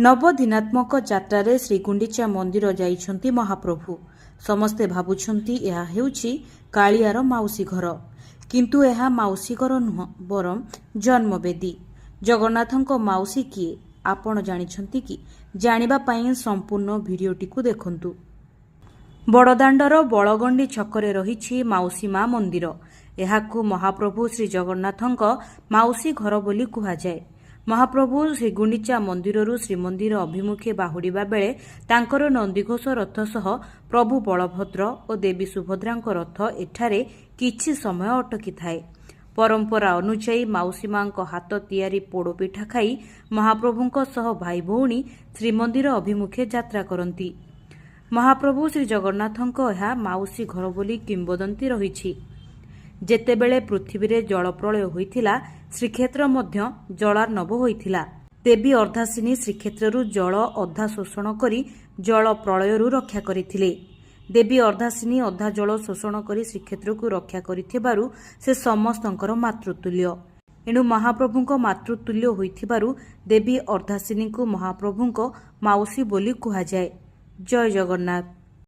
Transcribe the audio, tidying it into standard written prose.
ନବଦିନାତ୍ମକ ଯାତ୍ରାରେ ଶ୍ରୀଗୁଣ୍ଡିଚା ମନ୍ଦିର ଯାଇଛନ୍ତି ମହାପ୍ରଭୁ। ସମସ୍ତେ ଭାବୁଛନ୍ତି ଏହା ହେଉଛି କାଳିଆର ମାଉସୀ ଘର। କିନ୍ତୁ ଏହା ମାଉସୀ ଘର ନୁହଁ, ବରଂ ଜନ୍ମବେଦୀ। ଜଗନ୍ନାଥଙ୍କ ମାଉସୀ କିଏ, ଆପଣ ଜାଣିଛନ୍ତି କି? ଜାଣିବା ପାଇଁ ସମ୍ପୂର୍ଣ୍ଣ ଭିଡ଼ିଓଟିକୁ ଦେଖନ୍ତୁ। ବଡ଼ଦାଣ୍ଡର ବଳଗଣ୍ଡି ଛକରେ ରହିଛି ମାଉସୀ ମା ମନ୍ଦିର। ଏହାକୁ ମହାପ୍ରଭୁ ଶ୍ରୀଜଗନ୍ନାଥଙ୍କ ମାଉସୀ ଘର ବୋଲି କୁହାଯାଏ। ମହାପ୍ରଭୁ ଶ୍ରୀଗୁଣ୍ଡିଚା ମନ୍ଦିରରୁ ଶ୍ରୀମନ୍ଦିର ଅଭିମୁଖେ ବାହୁଡ଼ିବା ବେଳେ ତାଙ୍କର ନନ୍ଦିଘୋଷ ରଥ ସହ ପ୍ରଭୁ ବଳଭଦ୍ର ଓ ଦେବୀ ସୁଭଦ୍ରାଙ୍କ ରଥ ଏଠାରେ କିଛି ସମୟ ଅଟକିଥାଏ। ପରମ୍ପରା ଅନୁଯାୟୀ ମାଉସୀ ମାଙ୍କ ହାତ ତିଆରି ପୋଡ଼ପିଠା ଖାଇ ମହାପ୍ରଭୁଙ୍କ ସହ ଭାଇ ଭଉଣୀ ଶ୍ରୀମନ୍ଦିର ଅଭିମୁଖେ ଯାତ୍ରା କରନ୍ତି। ମହାପ୍ରଭୁ ଶ୍ରୀଜଗନ୍ନାଥଙ୍କ ଏହା ମାଉସୀ ଘର ବୋଲି କିମ୍ବଦନ୍ତୀ ରହିଛି। ଯେତେବେଳେ ପୃଥିବୀରେ ଜଳପ୍ରଳୟ ହୋଇଥିଲା, ଶ୍ରୀକ୍ଷେତ୍ର ମଧ୍ୟ ଜଳାର୍ଣ୍ଣବ ହୋଇଥିଲା। ଦେବୀ ଅର୍ଦ୍ଧାସିନୀ ଶ୍ରୀକ୍ଷେତ୍ରରୁ ଜଳ ଅଧା ଶୋଷଣ କରି ଜଳ ପ୍ରଳୟରୁ ରକ୍ଷା କରିଥିଲେ। ଦେବୀ ଅର୍ଦ୍ଧାସିନୀ ଅଧା ଜଳ ଶୋଷଣ କରି ଶ୍ରୀକ୍ଷେତ୍ରକୁ ରକ୍ଷା କରିଥିବାରୁ ସେ ସମସ୍ତଙ୍କର ମାତୃତୁଲ୍ୟ। ଏଣୁ ମହାପ୍ରଭୁଙ୍କ ମାତୃତୁଲ୍ୟ ହୋଇଥିବାରୁ ଦେବୀ ଅର୍ଦ୍ଧାସିନୀଙ୍କୁ ମହାପ୍ରଭୁଙ୍କ ମାଉସୀ ବୋଲି କୁହାଯାଏ। ଜୟ ଜଗନ୍ନାଥ।